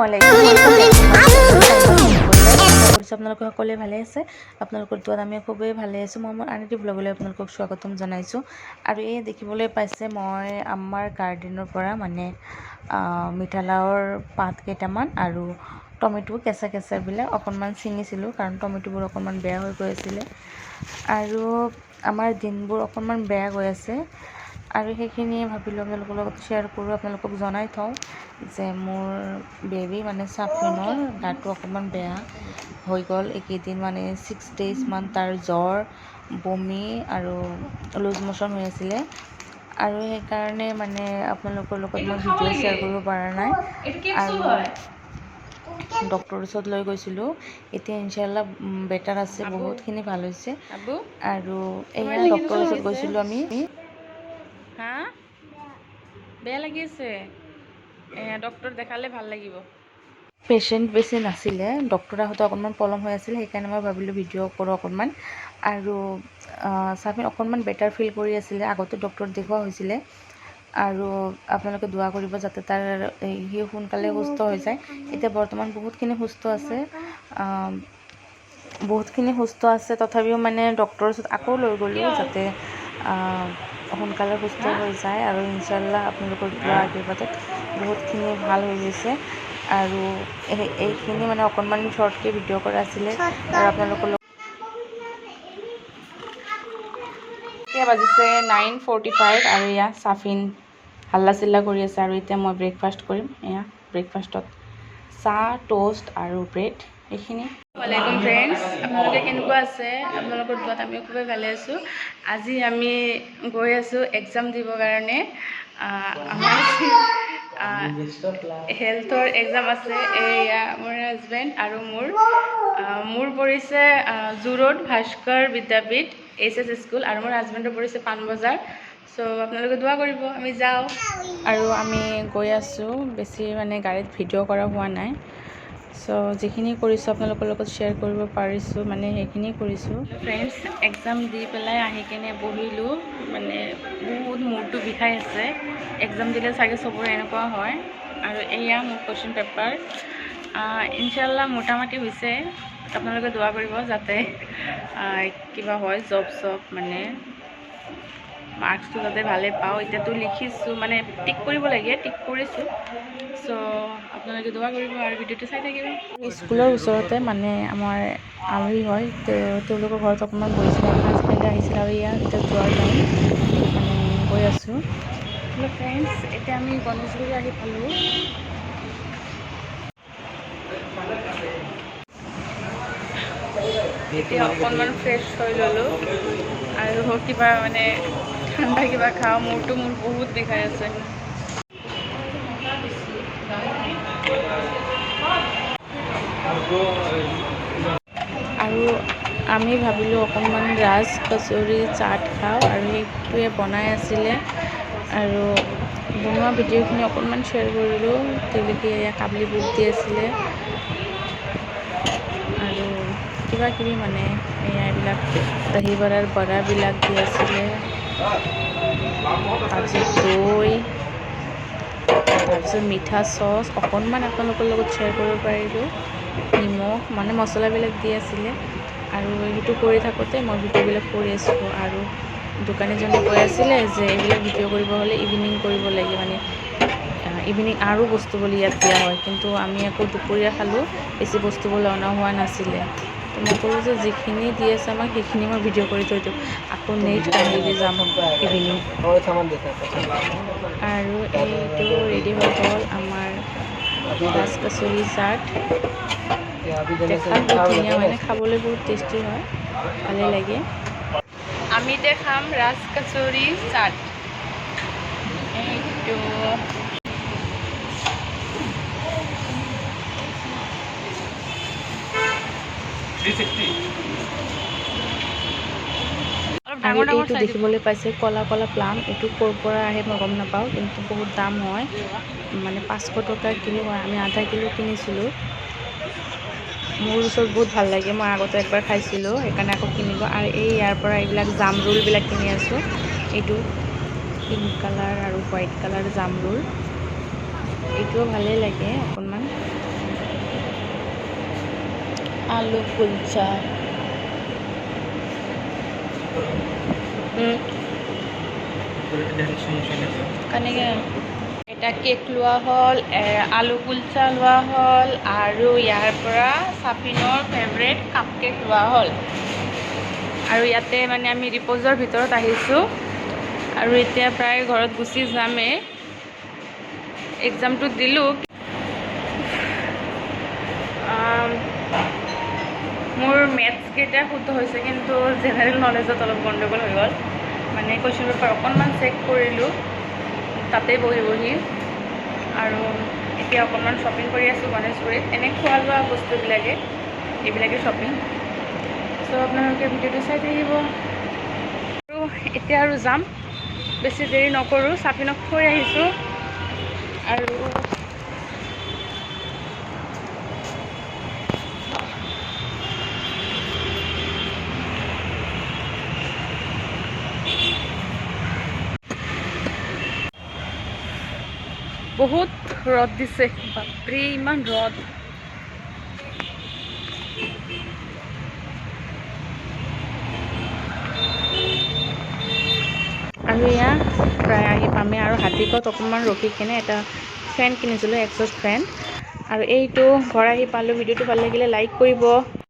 আলাইকুম। কৰিছোঁ, আপোনালোকে সকলোৱে ভালে আছে। আপোনালোকৰ দোৱাত আমি খুবেই ভালে আছোঁ। মই মোৰ আন এটি ব্লগলৈ আপোনালোকক স্বাগতম জনাইছোঁ। আৰু এই দেখিবলৈ পাইছে, মই আমাৰ গাৰ্ডেনৰ পৰা মানে মিঠালাওৰ পাত কেইটামান আৰু টমেটো কেঁচা কেঁচাবিলাক অকণমান ছিঙিছিলোঁ, কাৰণ টমেটোবোৰ অকণমান বেয়া হৈ গৈ আছিলে আৰু আমাৰ দিনবোৰ অকণমান বেয়া গৈ আছে। আৰু সেইখিনিয়ে ভাবিলোঁ আপোনালোকৰ লগত শ্বেয়াৰ কৰোঁ, আপোনালোকক জনাই থওঁ যে মোৰ বেবী মানে চাফিনৰ গাটো অকণমান বেয়া হৈ গ'ল এইকেইদিন। মানে 6 ডেইজমান তাৰ জ্বৰ, বমি আৰু লুজ ম'শ্যন হৈ আছিলে আৰু সেইকাৰণে মানে আপোনালোকৰ লগত মই ভিডিঅ' শ্বেয়াৰ কৰিব পৰা নাই। আৰু ডক্টৰৰ ওচৰত লৈ গৈছিলোঁ। এতিয়া ইনশাল্লাহ বেটাৰ আছে, বহুতখিনি ভাল হৈছে। আৰু এয়া ডক্টৰৰ ওচৰত গৈছিলোঁ আমি। হা, বেয়া লাগি আছে। এয়া ডক্টৰ দেখালে ভাল লাগিব। পেচেণ্ট বেছি নাছিলে, ডক্টৰ আহোঁতে অকণমান পলম হৈ আছিল। সেইকাৰণে মই ভাবিলোঁ ভিডিঅ' কৰোঁ অকণমান। আৰু চাফিন অকণমান বেটাৰ ফিল কৰি আছিলে, আগতে ডক্টৰ দেখুওৱা হৈছিলে। আৰু আপোনালোকে দোৱা কৰিব যাতে তাৰ সি সোনকালে সুস্থ হৈ যায়। এতিয়া বৰ্তমান বহুতখিনি সুস্থ আছে, বহুতখিনি সুস্থ আছে। তথাপিও মানে ডক্টৰৰ ওচৰত আকৌ লৈ গ'লোঁ যাতে সোনকালে সুস্থ হৈ যায়। আৰু ইনশাল্লাহ আপোনালোকৰ দোৱা আশীৰ্বাদত বহুতখিনি ভাল হৈ গৈছে। আৰু এইখিনি মানে অকণমান শ্বৰ্টকৈ ভিডিঅ' কৰা আছিলে আৰু আপোনালোকৰ এতিয়া বাজিছে 9:45 আৰু এয়া চাফিন হাল্লা চিল্লা কৰি আছে। আৰু এতিয়া মই ব্ৰেকফাষ্ট কৰিম। এয়া ব্ৰেকফাষ্টত চাহ, ট'ষ্ট আৰু ব্ৰেড এইখিনি। ৱালাইকুম ফ্ৰেণ্ডছ, আপোনালোকে কেনেকুৱা আছে? আপোনালোকৰ দোৱাত আমি খুবেই ভালে আছোঁ। আজি আমি গৈ আছোঁ এক্সাম দিবৰ কাৰণে। আমাৰ হেল্থৰ এক্সাম আছে। এয়া মোৰ হাজবেণ্ড আৰু মোৰ পৰিছে জোৰোড ভাস্কৰ বিদ্যাপীঠ এইচ এছ স্কুল আৰু মোৰ হাজবেণ্ডৰ পৰিছে পাণবজাৰ। চ' আপোনালোকে দোৱা কৰিব, আমি যাওঁ। আৰু আমি গৈ আছোঁ। বেছি মানে গাড়ীত ভিডিঅ' কৰা হোৱা নাই। চ' যিখিনি কৰিছোঁ, আপোনালোকৰ লগত শ্বেয়াৰ কৰিব পাৰিছোঁ, মানে সেইখিনি কৰিছোঁ। ফ্ৰেণ্ডছ, এক্সাম দি পেলাই আহি কিনে বহিলোঁ। মানে বহুত মূৰটো বিষাই আছে। এক্সাম দিলে চাগে চবৰে এনেকুৱা হয়। আৰু এয়া মোৰ কুৱেশ্যন পেপাৰ। ইনশাল্লাহ মোটামুটি হৈছে। আপোনালোকে দোৱা কৰিব যাতে কিবা হয়, জব চব মানে মাৰ্কছটো যাতে ভালে পাওঁ। এতিয়াতো লিখিছোঁ, মানে টিক কৰিব লাগে, টিক কৰিছোঁ। চ' আপোনালোকে দোৱা কৰিব আৰু ভিডিঅ'টো চাই থাকিব। স্কুলৰ ওচৰতে মানে আমাৰ আলহী হয়, তেওঁলোকৰ ঘৰত অকণমান বহিছিলে। হাজবেণ্ড আহিছিল আৰু ইয়াত এতিয়া যোৱাৰ টাইম, মানে গৈ আছোঁ। হেল্ল' ফ্ৰেণ্ডছ, এতিয়া আমি গণেশগুৰি আহি পালোঁ। এতিয়া অকণমান ফ্ৰেছ হৈ ল'লোঁ আৰু কিবা মানে ঠাণ্ডা কিবা খাওঁ। মূৰটো মোৰ বহুত বিষাই আছে। আৰু আমি ভাবিলোঁ অকণমান ৰাজ কচুৰি চাট খাওঁ আৰু সেইটোৱে বনাই আছিলে আৰু বনোৱা ভিডিঅ'খিনি অকণমান শ্বেয়াৰ কৰিলোঁ। তেওঁলোকে এয়া কাবলি বুট দি আছিলে আৰু কিবা কিবি মানে এয়া এইবিলাক দহি বৰাৰ বৰাবিলাক দি আছিলে, তাৰপিছত দৈ, তাৰপিছত মিঠা চচ অকণমান আপোনালোকৰ লগত শ্বেয়াৰ কৰিব পাৰিলোঁ, নিমখ মানে মছলাবিলাক দি আছিলে। আৰু সেইটো কৰি থাকোঁতে মই ভিডিঅ'বিলাক কৰি আছিলোঁ। আৰু দোকানীজনে কৈ আছিলে যে এইবিলাক ভিডিঅ' কৰিব হ'লে ইভিনিং কৰিব লাগে, মানে ইভিনিং আৰু বস্তুবোৰ ইয়াত দিয়া হয়। কিন্তু আমি আকৌ দুপৰীয়া খালোঁ, বেছি বস্তুবোৰ অনা হোৱা নাছিলে। তো মই ক'লোঁ যে যিখিনি দি আছে আমাক, সেইখিনি মই ভিডিঅ' কৰি থৈ দিওঁ, আকৌ নেক্সট আহিলে যাম ইভিনিং। আৰু এইটো ৰেডি হৈ গ'ল আমাৰ ৰাজ কচুৰি চাট। দেখাত বহুত ধুনীয়া হয়, খাবলৈ বহুত টেষ্টি হয়, ভালেই লাগে। আমি এতিয়া খাম ৰাজ কচুৰি চাট এইটো। অলপ আৰু ডাঙৰ ডাঙৰ এইটো চাইজ। দেখিবলৈ পাইছে ক'লা ক'লা প্লাম, এইটো ক'ৰ পৰা আহে মই গম নাপাওঁ, কিন্তু বহুত দাম হয়, মানে 500 টকা কিলো হয়। আমি আধা কিলো কিনিছিলোঁ। মোৰ ওচৰত বহুত ভাল লাগে, মই আগতে একবাৰ খাইছিলোঁ, সেইকাৰণে আকৌ কিনিলোঁ। আৰু এই ইয়াৰ পৰা এইবিলাক জামৰুলবিলাক কিনি আছোঁ। এইটো পিংক কালাৰ আৰু হোৱাইট কালাৰ জামৰুল, এইটোও ভালেই লাগে অকণমান। আলু কুলচা। কেনেকৈ এটা কেক লোৱা হ'ল, আলু কুলচা লোৱা হ'ল আৰু ইয়াৰ পৰা চাফিনৰ ফেভৰেট কাপ কেক লোৱা হ'ল। আৰু ইয়াতে মানে আমি ৰিপ'জৰ ভিতৰত আহিছোঁ আৰু এতিয়া প্ৰায় ঘৰত গুচি যামেই। এক্সামটো দিলোঁ। মোৰ মেথছকেইটা শুদ্ধ হৈছে, কিন্তু জেনেৰেল নলেজত অলপ গণ্ডগোল হৈ গ'ল। মানে কুৱেশ্যন পেপাৰ অকণমান চেক কৰিলোঁ তাতেই বহি বহি। আৰু এতিয়া অকণমান শ্বপিং কৰি আছোঁ গণেশগুৰিত, এনে খোৱা লোৱা বস্তুবিলাকে, এইবিলাকে শ্বপিং। চ' আপোনালোকে ভিডিঅ'টো চাই থাকিব। আৰু এতিয়া আৰু যাম, বেছি দেৰি নকৰোঁ। চাফিনক থৈ আহিছোঁ আৰু বহুত ৰ'দ দিছে, বাপৰে, ইমান ৰ'দ। আৰু এয়া প্ৰায় আহি পামেই আৰু হাতীগত অকণমান ৰখি কিনে এটা ফেন কিনিছিলোঁ, এক্সজষ্ট ফেন। আৰু এইটো ঘৰ আহি পালোঁ। ভিডিঅ'টো ভাল লাগিলে লাইক কৰিব।